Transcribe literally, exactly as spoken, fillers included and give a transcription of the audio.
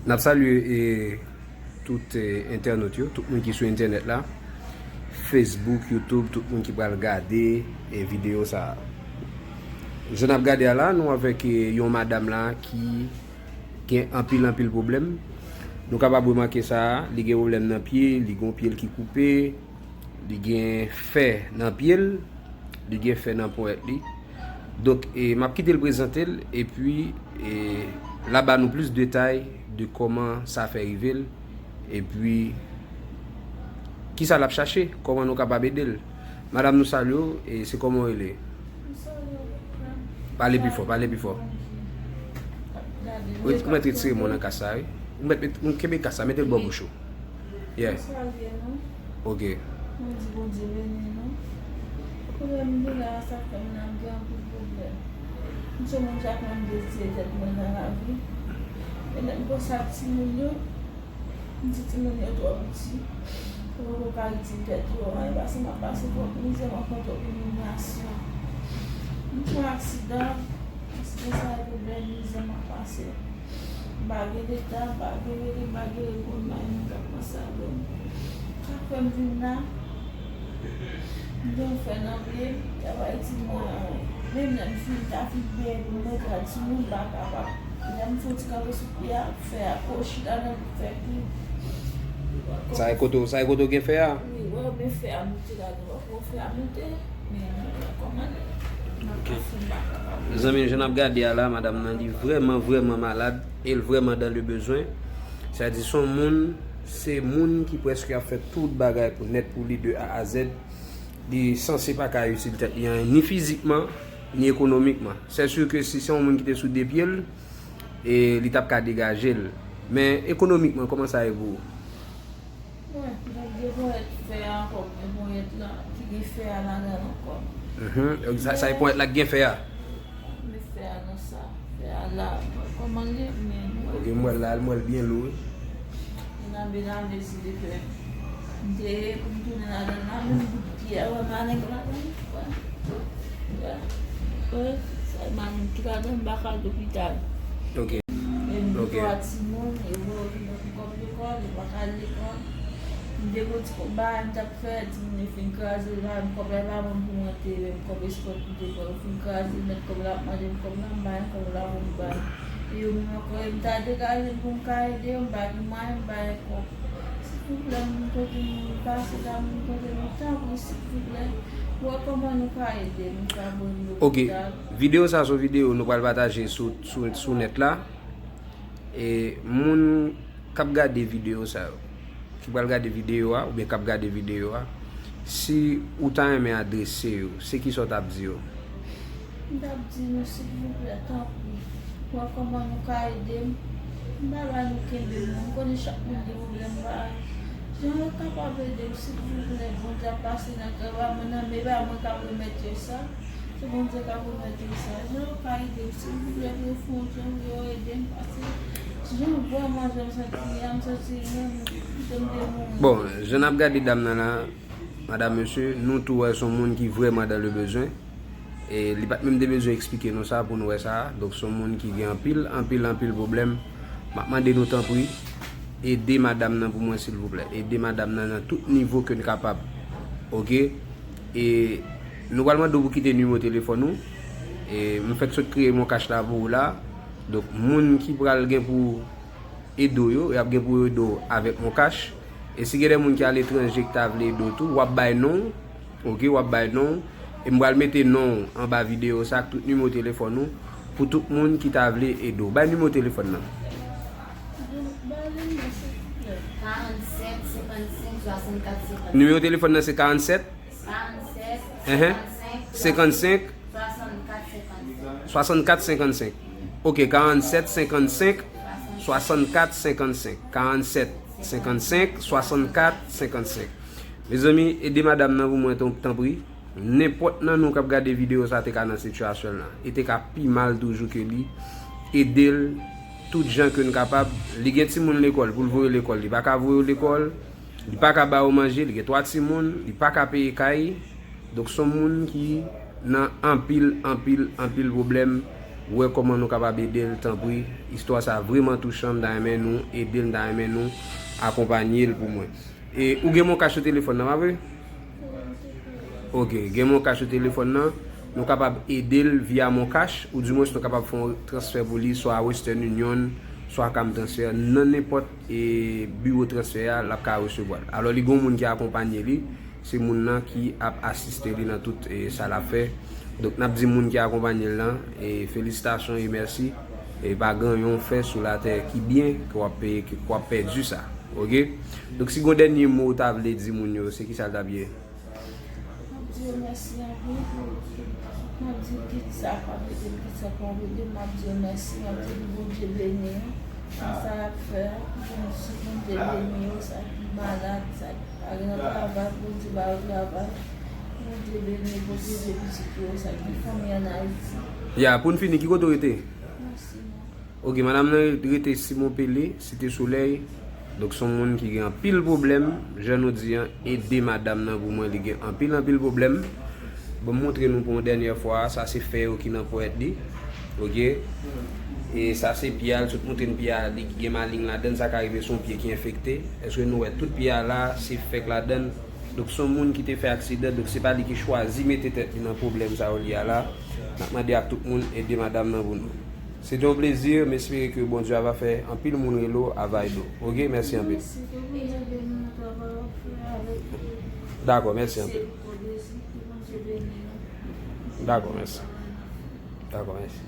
N ap salye, e, tout, e, entènot yo, tout moun ki sou entènèt la, Facebook, YouTube, tout moun ki pral gade, e, videyo sa a. Jan n ap gade a la, nou avèk, e, yon madanm la ki gen anpil, anpil pwoblèm. Nou kapab remake sa, li gen pwoblèm nan pye, li gen yon pye l ki koupe, li gen fè nan pye l, li gen fè nan ponyèt li. Donk, e, m ap kite l prezante l, epi, e, l a ba nou plis detay de kòman sa fè rive l, epi kisa l ap chache, kòman nou kapab ede l. Madanm, nou salye w, e se kòman w rele? M salye w, frè m. Pale pi fò, pale pi fò. Gade, ou mèt retire men w nan kas la, wi. Ou mèt, mèt, ou kenbe kas la, mete l bò bouch ou. Yeah. Sa l ye, non? Ok. Mwen di Bondye beni nou. Pwoblèm m gen la, sa fè m nan gen anpil pwoblèm. M se moun sa k mande dezire tèt mwen nan lavi. E lè m panse ak timoun yo, m di timoun yo twò piti. Yo poko ka itil tèt yo anyen, paske m ap pase twòp mizè, m ap pran twòp imilyasyon. M fè yon aksidan, aksidan sa rive bèl mizè m ap pase. M pa gen leta, m pa gen rele, m pa gen reponn, m pa gen moun k ap panse avè m. Sa k fè m vin la, m gen yon fè nan pye m, travay ti mwen, menm lè m fin ta fin peye pou m rete ak timoun, m pa kapab. Lè m fè yon ti kanpe sou pye a, fè a kwochi ladan l fè pli. Sa e kote w, sa e kote w gen fè a? Wi, wè, men fè a moute ladan, wè, fè a moute, men kòman n ap fè, m pa kapab. Mezanmi, jan n ap gade a la, madanm nan, li vrèman, vrèman malad, e l vrèman dans le besoin. Sa di se yon moun, se moun ki prèske ap fè tout bagay pou nèt pou li de A a Z. Li sanse pa ka itil tèt li anyen, ni fizikman, ni ekonomikman. Se si ke si se yon moun ki te sou de pye l, e li t ap ka degaje l. Men ekonomikman, kòman sa ye pou ou? Wi, donk gen ponyèt fè a ankò, gen ponyèt la ki gen fè a ladan l ankò. Mhm. Sa, sa e ponyèt la ki gen fè a? Men fè a nan sa, fè a la, kòman l ye, men. Ok, m wè l la, m wè l byen lou, wi. Nan Benave, si Dye vle. M te ye pou m tounen ladan l la, menm bout pye a, wè maleng ladan l, wè. Wè. Wè. Sa maleng ki ladan l, m pa ka al lopital. Ok. E m gen twa timoun, e yo vin ban m kòb lekòl, yo pa ka al lekòl. M te gon ti kòb bagay m t ap fè, timoun yo fin kraze l, ba m kòb la, e pa mwen pou mwen te, menm kòb espòt m te pran, yo fin kraze l, mèt kòb la ap mande m kòb la, m ba l kòb la pou m ba l. E yo menm ankò, e m ta degaje m pou m ka ede yo, m pa gen mwayen, m pa gen kòb. Silvouplè, moun kote m pase la, moun kote m, tanpri, silvouplè, wè kòman nou ka ede m, nou ka voye m lopital. Ok, videyo sa se yon videyo nou pral pataje sou, sou, sou nèt la. E moun k ap gade videyo sa yo, ki pral gade videyo a, oubyen k ap gade videyo a, si ou ta renmen adrese yo, se kisa w t ap di yo? M t ap di nou, silvouplè, tanpri, wè kòman nou ka ede m. M pa la nou kenbe m, non. M konnen chak moun gen pwoblèm pa yo. Jan yo kapab ede m, silvouplè, Bondye ap pase nan travay mwen nan, men pa mwen k ap remèt yo sa. Se Bondye k ap remèt yo sa. Jan yo ka ede m, silvouplè, pou yo fè yon jan pou yo ede m, paske jan vrèman jan m santi a, m santi menm kite m te mouri. Bon, jan n ap gade dam nan la, madam, mesye, nou tou wè se yon moun ki vrèman dans le besoin. E li pa t menm te bezwen eksplike nou sa pou nou wè sa. Donk, se yon moun ki gen anpil, anpil, anpil pwoblèm. M ap mande nou, tanpri, ede madanm nan pou mwen, silvouplè. Ede madanm nan nan tout nivo ke n kapab. Oke? E nou pral mande w pou kite nimewo telefòn ou. E m fèk sot kreye MonCash la pou ou la. Donk, moun ki pral gen pou ede w yo, y ap gen pou yo ede w avèk MonCash. E si gen de moun ki aletranje ki ta vle ede w tou, w ap bay non w, oke, w ap bay non w. E m pral mete non w anba videyo sa ak tout nimewo telefòn ou pou tout moun ki ta vle ede w. Bay nimewo telefòn nan. Karannsèt, senkannsenk, swasannkat, senkannsenk. Nimewo telefòn nan se karannsèt? Karannsèt, enhen, senkannsenk, senkannsenk, swasannkat, senkannsenk. Swasannkat, senkannsenk. Ok, karannsèt, senkannsenk, swasannkat, senkannsenk. Karannsèt, senkannsenk, swasannkat, senkannsenk. Mezanmi, ede madanm nan pou mwen, tan-, tanpri. Nenpòt nan nou k ap gade videyo sa te ka nan sitiyasyon l lan. E te ka pi mal toujou ke li. Ede l tout jan ke n kapab. Li gen timoun lekòl, pou l voye lekòl, li pa ka voye yo lekòl. Li pa ka ba yo manje, li gen twa timoun, li pa ka peye kay. Donk, se yon moun ki nan anpil, anpil, anpil pwoblèm Wè kòman nou kapab ede l, tanpri. Istwa sa a vrèman touchan, m ta renmen nou ede l, m ta renmen nou akonpanye l pou mwen. E ou gen MonCash sou telefòn nan, pa vre? Ok, gen MonCash sou telefòn nan. Nou kapab ede l via MonCash, oudimwens nou kapab fè yon transfè pou li, swa Western Union, swa Cam Transfer, nan nenpòt e, biwo transfè a, l ap ka resevwa l. Alò, li gen yon moun ki akonpanye li, se moun nan ki ap asiste li nan tout e, sa l ap fè. Donk, n ap di moun ki akonpanye l lan, e, felisitasyon e mèsi. E pa gen yon fè sou latè ki byen ke w ap peye, ke w ap pèdi sa. Ok? Donk, si gen yon dènye mo ou ta vle di moun yo, se ki sa l t ap ye? M ap di yo mèsi anpil pou, m ap di kit sa k ap ede m, kit sa k p ap ede m, m ap di yo mèsi, m ap di Bondye beni yo. Sa y ap fè, Bondye beni yo, sa ki malad, sa ki pa gen travay, Bondye ba yo travay. Bondye beni yo, pwoteje pitit yo, sa ki gen fanmi ann Ayiti. Ya, pou n fini, ki kote w rete? Mèsi, non. Ok, madanm nan rete Simon Pele, Site Solèy. Donk, se yon moun ki gen anpil pwoblèm. Jan nou di an, ede madanm nan pou mwen, li gen anpil, anpil pwoblèm. Bon, m montre nou pou yon dènyè fwa, sa se fè yo ki nan ponyèt li. Ok? E sa se pye a, l sot montre n pye a, li gen maling ladan l, sa ka rive se yon pye ki enfekte. Èske nou wè tout pye a la, se fè k ladan l? Donk, se yon moun ki te fè aksidan, donk se pa li ki chwazi mete tèt li nan pwoblèm sa yo li a la. N ap mande ak tout moun ede madanm nan pou nou. Se te yon plezi, m espere ke Bondye ava fè anpil moun rele w avay do. Ok, mèsi anpil. Mèsi, ke Bondye beni w nan travay w ap fè avèk. Dakò, mèsi anpil. Se yon plezi, ke Bondye beni w. Dakò, mèsi. Dakò, mèsi.